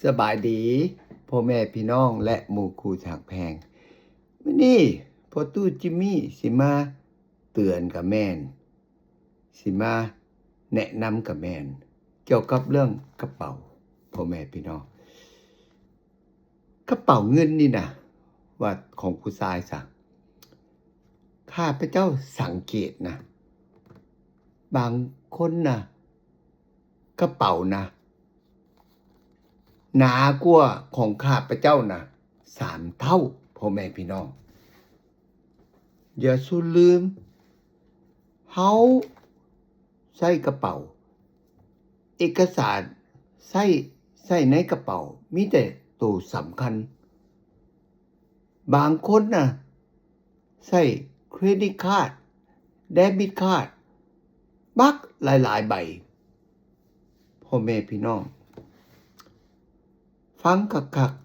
ສະບາຍດີພໍ່ແມ່ພີ່ນ້ອງ ແລະ ໝູ່ຄູ່ທີ່ຮັກແພງ. ມື້ນີ້ພໍ່ຕູ້ຈິມມີຊິມາເຕືອນກະແມ່ນ, ຊິມາແນະນຳກະແມ່ນ ກ່ຽວກັບເລື່ອງກະເປົາ ພໍ່ແມ່ພີ່ນ້ອງ. ກະເປົາເງິນນີ້ນະ ວ່າຂອງຜູ້ຊາຍຊະ, ຂ້າພະເຈົ້າສັງເກດນະ, ບາງຄົນນະ ກະເປົານະ ໜາກວ່າຂອງຂ້າພະເຈົ້ານະ ສາມເທົ່າ ພໍ່ແມ່ພີ່ນ້ອງ. ຢ່າສູ່ລືມ, ເຮົາໃຊ້ກະເປົາ, ເອກະສານໃຊ້, ໃສ່ໃນກະເປົາ ມີແຕ່ໂຕສຳຄັນ. ບາງຄົນນະ ໃຊ້ເຄຣດິດຄາດ, ເດບິດຄາດ ບັກຫຼາຍໆໃບ. ພໍ່ແມ່ພີ່ນ້ອງ ຟັງຄັກໆ,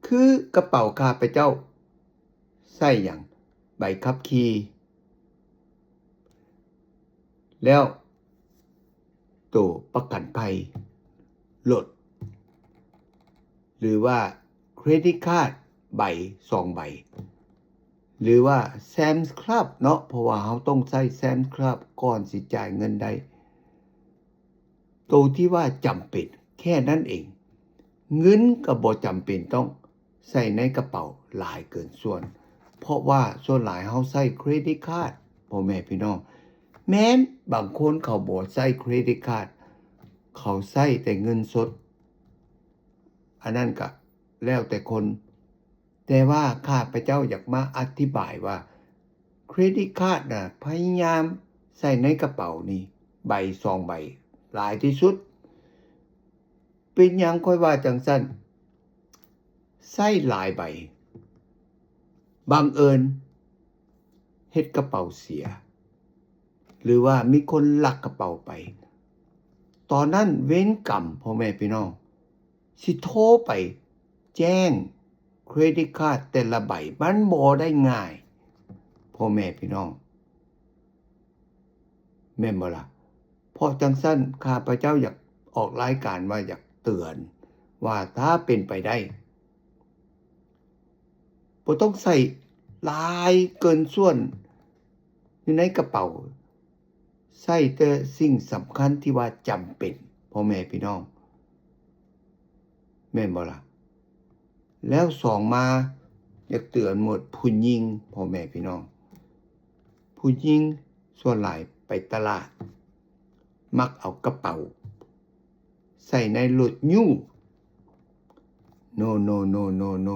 ຄືກະເປົາຂ້າພະເຈົ້າໃຊ້ຫຍັງ? ໃບຂັບຂີ່ ແລ້ວໂຕປະກັນໄພລົດ ຫຼືວ່າເຄຣດິດຄາດໃບສອງໃບ ຫຼືວ່າ Sam's Club ເນາະ, ເພາະວ່າເຮົາຕ້ອງໃຊ້ Sam's Club ກ່ອນຊິຈ່າຍເງິນໄດ້. ໂຕທີ່ວ່າຈຳເປັນແຄ່ນັ້ນເອງ, ເງິນກໍບໍ່ຈຳເປັນຕ້ອງໃສ່ໃນກະເປົາຫຼາຍເກີນສ່ວນ, ເພາະວ່າສ່ວນຫຼາຍເຮົາໃຊ້ເຄຣດິດຄາດ ພໍ່ແມ່ພີ່ນ້ອງ. ແມ່ນບາງຄົນເຂົາບໍ່ໃຊ້ເຄຣດິດຄາດ, ເຂົາໃຊ້ແຕ່ເງິນສົດ, ອັນນັ້ນກະແລ້ວແຕ່ຄົນ. ແຕ່ວ່າຂ້າພະເຈົ້າຢາກມາອະທິບາຍວ່າ ເຄຣດິດຄາດນະ ພະຍາຍາມໃສ່ໃນກະເປົານີ້ ໃບສອງໃບຫຼາຍທີ່ສຸດ. ເປັນຫຍັງຂ້ອຍວ່າຈັ່ງຊັ້ນ? ໃຊ້ຫຼາຍໃບ ບັງເອີນເຮັດກະເປົາເສຍ ຫຼືວ່າມີຄົນລັກກະເປົາໄປ, ຕອນນັ້ນເວນກຳ ພໍ່ແມ່ພີ່ນ້ອງ ຊິໂທໄປແຈ້ງເຄຣດິດຄາດແຕ່ລະໃບ ມັນບໍ່ໄດ້ງ່າຍ ພໍ່ແມ່ພີ່ນ້ອງ ແມ່ນບໍ່ລະ? ເພາະຈັ່ງຊັ້ນ ຂ້າພະເຈົ້າຢາກອອກລາຍການວ່າ ຢາກເຕືອນວ່າ ຖ້າເປັນໄປໄດ້ ບໍ່ຕ້ອງໃສ່ຫຼາຍເກີນສ່ວນຢູ່ໃນກະເປົາ. ໃຊ້ແຕ່ສິ່ງສຳຄັນທີ່ວ່າຈຳເປັນ ພໍ່ແມ່ພີ່ນ້ອງ ແມ່ນບໍ່ລະ? ແລ້ວສອງມາ ຢາກເຕືອນໝົດຜູ້ຍິງ ພໍ່ແມ່ພີ່ນ້ອງ, ຜູ້ຍິງສ່ວນຫຼາຍໄປຕະຫຼາດ ມັກເອົາກະເປົາໃສ່ໃນລົດຍູ້. ໂນ ໂນ ໂນ ໂນ ໂນ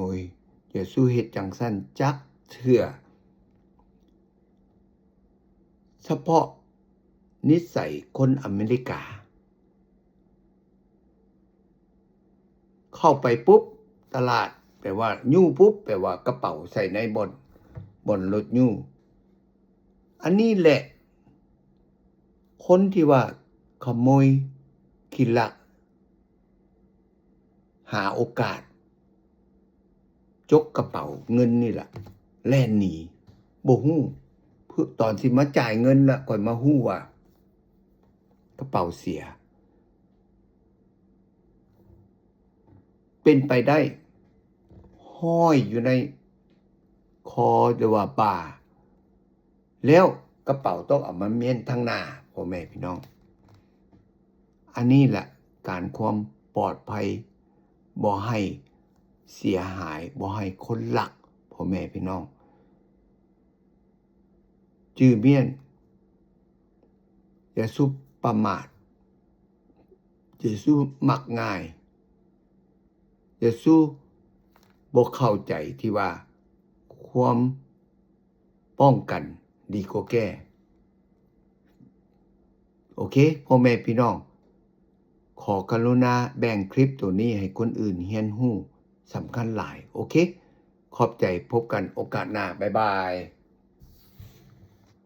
ຢ່າສູ່ເຮັດຈັ່ງຊັ້ນຈັກເທື່ອ. ສະເພາະນິໄສຄົນອາເມລິກາ ເຂົ້າໄປປຸບຕະຫຼາດ ແປວ່າຍູ້ປຸບ ແປວ່າກະເປົາໃສ່ໃນບ່ອນ ບ່ອນລົດຍູ້. ອັນນີ້ແຫຼະ ຄົນທີ່ວ່າຂະໂມຍຂີ້ລັກ ຫາໂອກາດ ຈົກກະເປົາເງິນນີ້ລະ ແລ່ນໜີ ບໍ່ຮູ້. ເພື່ອຕອນຊິມາຈ່າຍເງິນລະ ຂ້ອຍມາຮູ້ວ່າກະເປົາເສຍ. ເປັນໄປໄດ້ ຫ້ອຍຢູ່ໃນຄໍ ຫຼືວ່າບ່າ ແລ້ວກະເປົາຕ້ອງເອົາມາມ້ຽນທາງໜ້າ ພໍ່ແມ່ພີ່ນ້ອງ. ອັນນີ້ລະ ການຄວາມປອດໄພ ບໍ່ໃຫ້ເສຍຫາຍ ບໍ່ໃຫ້ຄົນລັກ ພໍ່ແມ່ພີ່ນ້ອງ. ຈື່ມ້ຽນ ຢ່າສູ່ປະໝາດ, ຢ່າສູ່ມັກງ່າຍ, ຢ່າສູ່ບໍ່ເຂົ້າໃຈທີ່ວ່າຄວາມປ້ອງກັນດີກວ່າແກ້. ໂອເຄ ພໍ່ແມ່ພີ່ນ້ອງ, ຂໍກະລຸນາແບ່ງຄລິບໂຕນີ້ໃຫ້ຄົນອື່ນຮຽນຮູ້ ສຳຄັນຫຼາຍ. ໂອເຄ ຂອບໃຈ, ພົບກັນໂອກາດໜ້າ. ບາຍບາຍ.